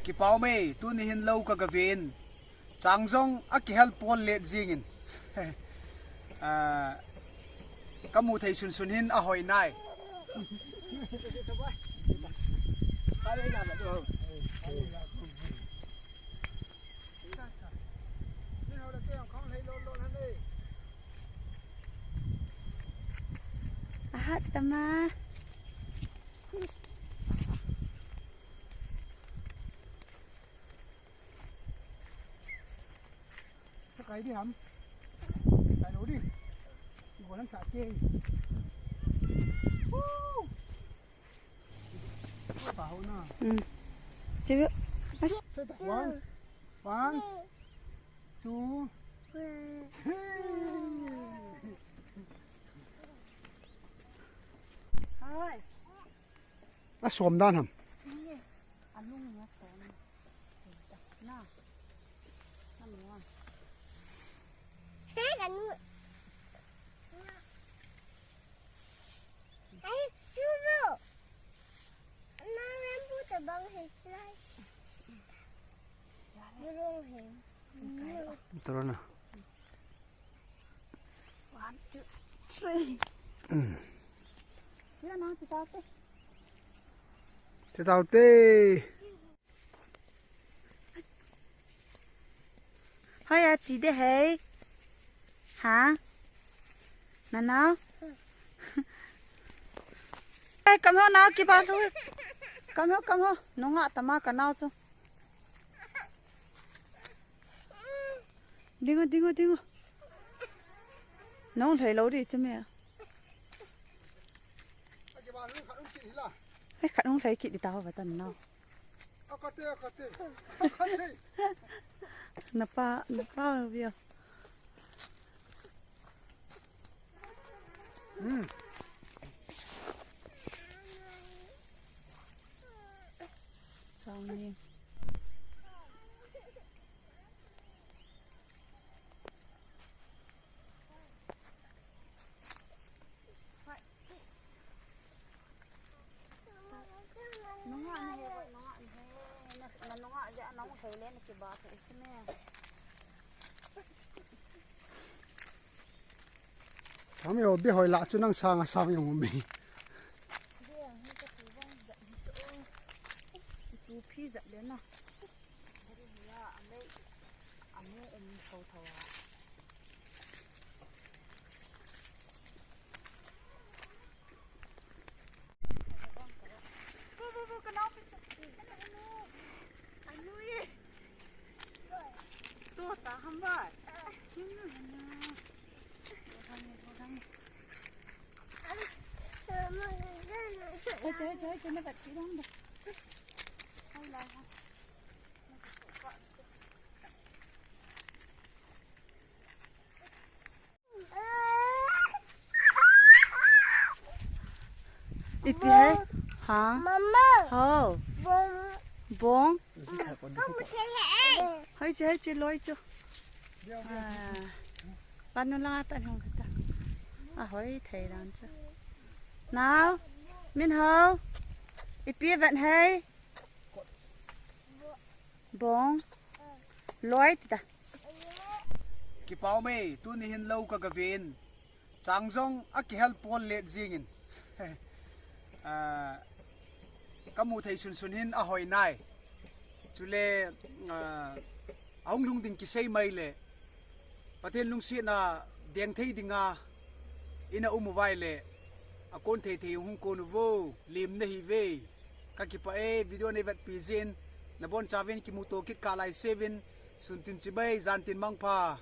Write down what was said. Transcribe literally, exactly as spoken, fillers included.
Kipah e, tuni hin lou ka gaven. Chang jong akihel pol let jingin. Ah, kamu thei sunsun hin ahoi nai. Ahat tama. Sa kai di ham. Kai lo di. Ibo lang sa ke. Woo! Paho na. Hmm. Sige. As- Sa ta. One. One. Two. Three. Hi. Asom dan ham. Ni, alung ni asom. Na. Na mo. Hey, kanu. Hey, Turo. Na, rambu tabang he slide. Turo he. Turo na. One, two, three. Mm. Tira na, tita te. Tita te. Hoi a chi de hei. Ha? Nanao? Hei, kam ho nao kiba lu. Kam ho, kam ho. Nunga tama ka nao chu. Dingo, dingo, dingo. Nong lhai lo di chu me. Ai, khat nong lhai kit di ta ho va tan nao. Akate, akate. Akate. Napa, napa via. Hmm. Chang ni. Nunga na he, nunga na he. Na, na nunga ja, na nung he le na kiba ka isi me. Kami o bi hoi la chu nang sang a sang jong um e. Bi ang hi ka tu bang ja hi chu. Tu phi ja le na. Hari hi a, a mei, a mei um tho tho a. Ipi hai? Ha? Mama. Hao. Bong. Bong. Kamu thei hai. Hai chi, hai chi, loi chu. Ah. Panu lang atan hong kata. Ah, hoi thei lang chu. Nao. Min hao. Ipi vet hai. Bong. Loi tita. Kipah e, tuni hin lou ka gaven. Chang jong akihel pol let jingin. Ah, kamu thei sunsun hin ahoi nai. Chule, ah, ahung lhung ding kisei mai le. Pathen lungsetna deng thei dinga ina um uva ile. Akon thei thei hung kon uvo. Lim na hi ve. Ka kipah e, video nei vetpi jin. Nabon chauvin kimuto kit kah lai seuvin. Sun tin chibai, jan tin mangpha.